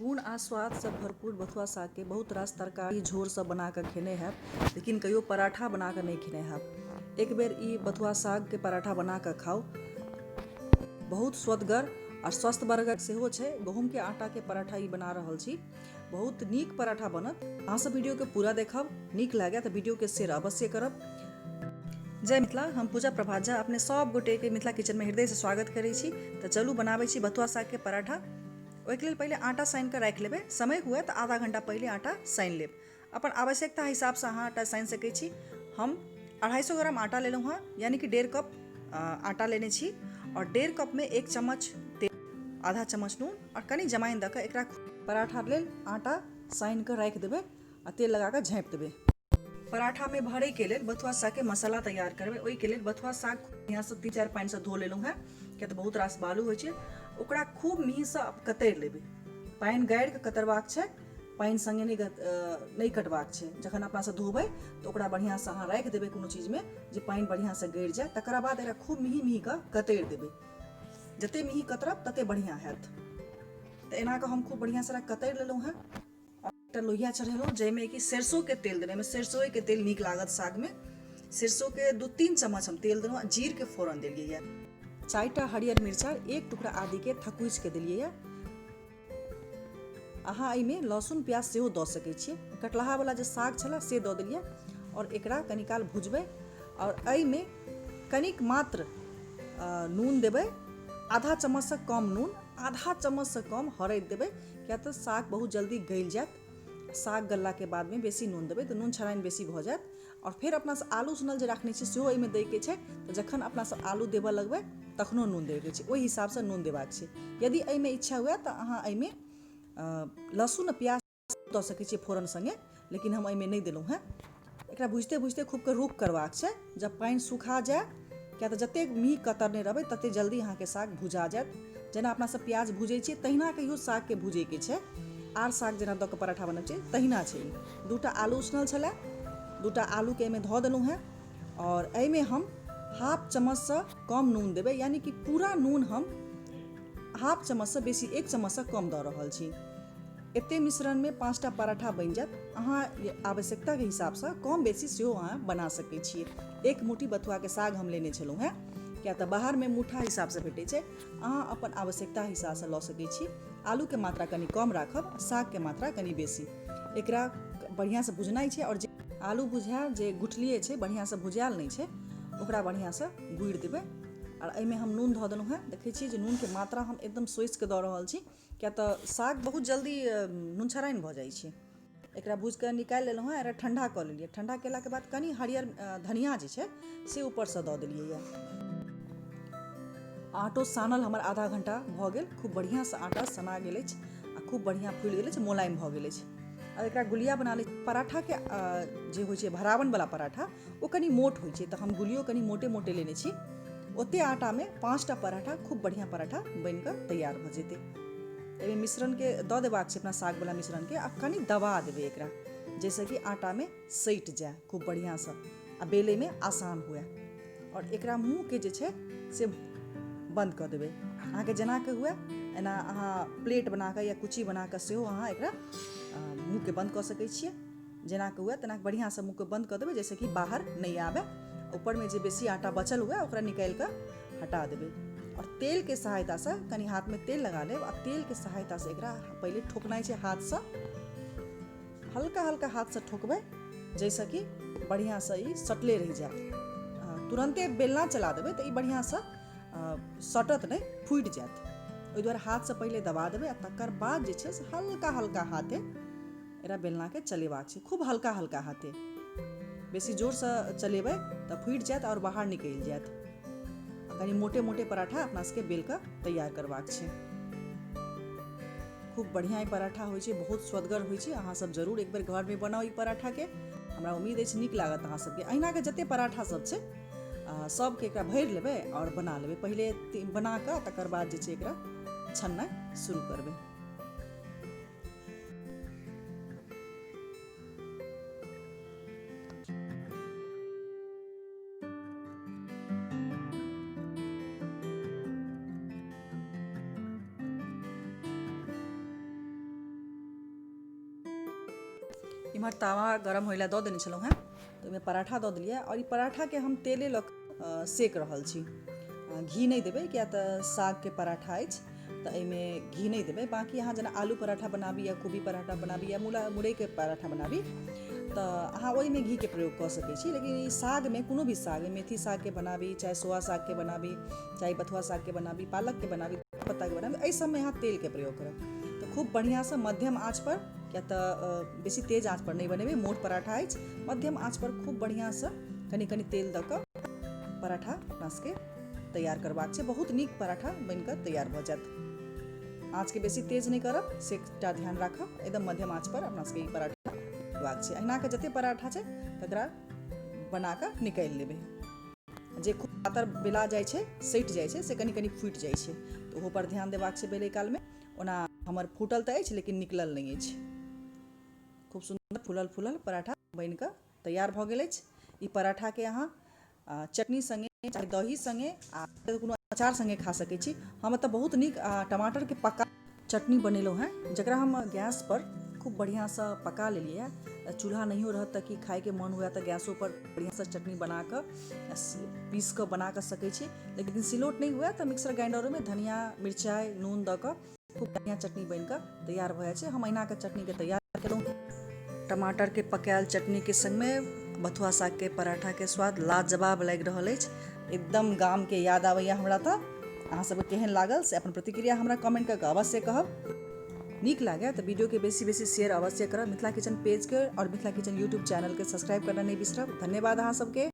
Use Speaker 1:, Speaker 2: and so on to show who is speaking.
Speaker 1: गुण आ स्वादसँ भरपूर बथुआ सागके बहुत रास तरकारी झोर सब बना कऽ खेने हैब, लेकिन कहियो पराठा बना कऽ नहि खेने हैब। एक बेर ई बथुआ सागके पराठा बना कऽ खाउ, बहुत स्वदगर आ स्वस्थवर्धक सेहो छै। गहूँमके आटाके पराठा ई बना रहल छी, बहुत नीक पराठा बनत। अहाँ सब वीडियोके पूरा देखब, नीक लागै तऽ वीडियोके शेयर अवश्य करब। जय मिथिला, हम पूजा प्रभात झा अपने सब गोटेके मिथिला किचनमे हृदयसँ स्वागत करै छी। तऽ चलू बनाबै छी बथुआ सागके पराठा। ओहिके लेल पहिले आटा सानि कऽ राखि लेबै। समय हुए तऽ आधा घंटा पहिले आटा सानि लेब। अपन आवश्यकता हिसाबसँ अहाँ आटा सानि सकै छी। हम 250 ग्राम आटा लेलहुँ हँ, यानी कि 1.5 कप आटा लेने छी। आओर 1.5 कपमे 1 चम्मच तेल, आधा चम्मच नून आओर कनि जमाइन दऽ कऽ एकरा पराठा लेल आटा सानि कऽ राखि देबै आ तेल लगा कऽ झाँपि देबै। पराठामे भरैके लेल बथुआ सागके मसाला तैयार करबै। ओहिके लेल बथुआ साग बढ़िआँसँ 3-4 पानिसँ धो लेलहुँ हेँ, किया तऽ बहुत रास बालू होइ छै। ओकरा खूब मिहीसँ कतरि लेबै। पानि गाड़ि कऽ कतरबाक छै, पानि सङ्गे नहि कटबाक छै। जखन अपनासँ धोबै तऽ ओकरा बढ़िआँसँ अहाँ राखि देबै कोनो चीजमे जे पानि बढ़िआँसँ गड़ि जाय। तकरा बाद एकरा खूब मिही मिही कऽ कतरि देबै। जते मिही कतरब तते बढ़िआँ हैत। तऽ एना कऽ हम खूब बढ़िआँसँ कतरि लेलहुँ हेँ। एकटा लोहिया चढ़ेलहुँ जाहिमे कि सरिसोके तेल देलहुँ। एहिमे सरिसोएके तेल नीक लागत सागमे। सरिसोके 2-3 चम्मच हम तेल देलहुँ आ जीरके फोरन देलियै यऽ। 4टा हरियर मिरचाइ, 1 टुकड़ा आदीके थकुचिके देलियै यऽ। अहाँ एहिमे लहसुन प्याज सेहो दऽ सकै छियै। कटलहावला जे साग छलै से दऽ देलियै आओर एकरा कनी काल भुजबै। आओर एहिमे कनिक मात्र नून देबै, आधा चम्मचसँ कम नून, आधा चम्मचसँ कम हरदि देबै, किया तऽ साग बहुत जल्दी गलि जायत। साग गललाके बादमे बेसी नून देबै तऽ नून छराइन बेसी भऽ जायत। आओर फेर अपनासँ आलू उसनल जे राखने छी सेहो एहिमे दैके छै। तऽ जखन अपनासँ आलू देबऽ लगबै तखनो नून दैके छै, ओहि हिसाबसँ नून देबाक छै। यदि एहिमे इच्छा हुए तऽ अहाँ एहिमे लहसुन आ प्याज दऽ सकै छियै फोरन सङ्गे, लेकिन हम एहिमे नहि देलहुँ हेँ। एकरा भुजिते भुजिते खूबके रुख करबाक छै। जब पानि सुखा जाय, किया तऽ जतेक मेही कतरने रहबै ततेक जल्दी अहाँके साग भुजा जायत। जेना अपना सब प्याज भुजै छियै तहिना कहियो सागके भुजैके छै। आर साग जेना दऽ कऽ पराठा बनबै छियै तहिना छै। 2टा आलू उसनल छलै, 2टा आलूके एहिमे धऽ देलहुँ हेँ। आओर एहिमे हम 1/2 चम्मचसँ कम नून देबै, यानी कि पूरा नून हम 1/2 चम्मचसँ बेसी 1 चम्मचसँ कम दऽ रहल छी। एते मिश्रणमे 5टा पराठा बनि जायत। अहाँ आवश्यकताके हिसाबसँ कम बेसी सेहो अहाँ बना सकै छियै। 1 मुट्ठी बथुआके साग हम लेने छलहुँ हेँ, किया तऽ बाहरमे मुठ्ठा हिसाबसँ भेटै छै। अहाँ अपन आवश्यकता हिसाबसँ लऽ सकै छी। आलूके मात्रा कनि कम राखब, सागके मात्रा कनि बेसी। एकरा बढ़िआँसँ भुजनाइ छै। आओर जे आलू बुझायल जे गुठलिए छै, बढ़िआँसँ भुजायल नहि छै, ओकरा बढ़िआँसँ गुड़ि देबै। आओर एहिमे हम नून धऽ देलहुँ हेँ। देखै छियै जे नूनके मात्रा हम एकदम सोचिकऽ दऽ रहल छी, किया तऽ साग बहुत जल्दी नून छराइन भऽ जाइ छै। एकरा भूजि कऽ निकालि लेलहुँ हेँ, एकरा ठण्डा कऽ लेलियै। ठण्डा केलाके बाद कनि हरियर धनिया जे छै से ऊपरसँ दऽ देलियै यऽ। आटो सानल हमर आधा घंटा भऽ गेल। खूब बढ़िआँसँ आटा सना गेल अछि आ खूब बढ़िआँ फूलि गेल अछि, मोलायम भऽ गेल अछि। आब एकरा गुलिया बना लै। पराठाके जे होइ छै भरावनवला पराठा, ओ कनि मोट होइ छै, तऽ हम गुलियो कनि मोटे मोटे लेने छी। ओते आटामे 5टा पराठा, खूब बढ़िआँ पराठा बनि कऽ तैयार भऽ जेतै। एहिमे मिश्रणके दऽ देबाक छै, अपना सागवला मिश्रणके, आ कनि दबा देबै एकरा, जाहिसँ कि आटामे सटि जाय खूब बढ़िआँसँ आ बेलैमे आसान हुए। आओर एकरा मुँहके जे छै से बन्द कऽ देबै। अहाँके जेनाके हुए एना अहाँ प्लेट बना कऽ या कुची बना कऽ सेहो अहाँ एकरा मुँहके बन्द कऽ सकै छियै। जेनाके हुए तेना बढ़िआँसँ मुँहके बन्द कऽ देबै, जाहिसँ कि बाहर नहि आबै। ऊपरमे जे बेसी आटा बचल हुए ओकरा निकालि कऽ हटा देबै। आओर तेलके सहायतासँ कनि हाथमे तेल लगा लेब आ तेलके सहायतासँ एकरा पहिले ठोकनाइ छै हाथसँ, हल्का हल्का हाथसँ ठोकबै, जाहिसँ कि बढ़िआँसँ ई सटले रहि जायत। तुरन्ते बेलना चला देबै तऽ ई बढ़िआँसँ सटत नहि, फूटि जायत। ओहि दुआरे हाथसँ पहिले दबा देबै आ तकर बाद जे छै से हल्का हल्का हाथे एकरा बेलनाके चलेबाक छै, खूब हल्का हल्का हाथे। बेसी जोरसँ चलेबै तऽ फूटि जायत आओर बाहर निकलि जायत। कनि मोटे मोटे पराठा अपना सबके बेल कऽ तैयार करबाक छै। खूब बढ़िआँ ई पराठा होइ छै, बहुत स्वदगर होइ छै। अहाँ सब जरूर एक बेर घरमे बनाउ ई पराठाके, हमरा उम्मीद अछि नीक लागत अहाँ सबके। अहिनाके जते पराठा सब छै सबके एकरा भरि लेबै आओर बना लेबै। पहिले बना कऽ तकर बाद जे छै एकरा छननाइ शुरू करबै। इम्हर तावा गरम होय लए दऽ देने छलहुँ हेँ, तऽ ओहिमे पराठा दऽ देलियै आओर ई पराठाके हम तेले लऽ कऽ सेक रहल छी। घी नहि देबै, किया तऽ सागके पराठा अछि, तऽ एहिमे घी नहि देबै। बाँकी अहाँ जेना आलू पराठा बनाबी या कोबी पराठा बनाबी या मूला मुरैके पराठा बनाबी, तऽ अहाँ ओहिमे घीके प्रयोग कऽ सकै छी। लेकिन ई सागमे, कोनो भी साग, मेथी सागके बनाबी, चाहे सोआ सागके बनाबी, चाहे बथुआ सागके बनाबी, पालकके बनाबी, पत्ताके बनाबी, एहि सबमे अहाँ तेलके प्रयोग करब। तऽ खूब बढ़िआँसँ मध्यम आँचपर, किया तऽ बेसी तेज आँचपर नहि बनेबै, मोट पराठा अछि, मध्यम आँचपर खूब बढ़िआँसँ कनि कनि तेल दऽ कऽ पराठा अपना सबके तैयार करबाक छै। बहुत नीक पराठा बनि कऽ तैयार भऽ जायत। आँचके बेसी तेज नहि करब, से एकटा ध्यान राखब। एकदम मध्यम आँचपर अपना सबके ई पराठा बनेबाक छै। अहिना कऽ जते पराठा छै तकरा बना कऽ निकालि लेबै। जे खूब पातर बेला जाइ छै, सटि जाइ छै, से कनि कनि फूटि जाइ छै, तऽ ओहो पर ध्यान देबाक छै बेलै कालमे। ओना हमर फूटल तऽ अछि, लेकिन निकलल नहि अछि। खूब सुन्दर फूलल फूलल पराठा बनि कऽ तैयार भऽ गेल अछि। ई पराठाके अहाँ चटनी सङ्गे, चाहे दही सङ्गे आ कोनो अचार सङ्गे खा सकै छी। हम एतऽ बहुत नीक टमाटरके पक्का चटनी बनेलहुँ हेँ, जकरा हम गैसपर खूब बढ़िआँसँ पका लेलियै हँ। चूल्हा नहियो रहत तऽ की, खायके मन हुए तऽ गैसोपर बढ़िआँसँ चटनी बना कऽ, पीस कऽ बना कऽ सकै छी। लेकिन सिलौट नहि हुए तऽ मिक्सर ग्राइंडरोमे धनिया, मिरचाइ, नून दऽ कऽ खूब बढ़िआँ चटनी बनि कऽ तैयार भऽ जाइ छै। हम अहिना कऽ चटनीके तैयार केलहुँ। टमाटरके पकायल चटनीके सङ्गमे बथुआ सागके पराठाके स्वाद लाजवाब लागि रहल अछि। एकदम गामके याद आबैए हमरा। तऽ अहाँ सबके केहन लागल से अपन प्रतिक्रिया हमरा कमेंट कऽ कऽ अवश्य कहब। नीक लागै तऽ वीडियोके बेसी बेसी शेयर अवश्य करब। मिथिला किचन पेजके आओर मिथिला किचन यूट्यूब चैनलके सब्सक्राइब करना नहि बिसरब। धन्यवाद अहाँ सबके।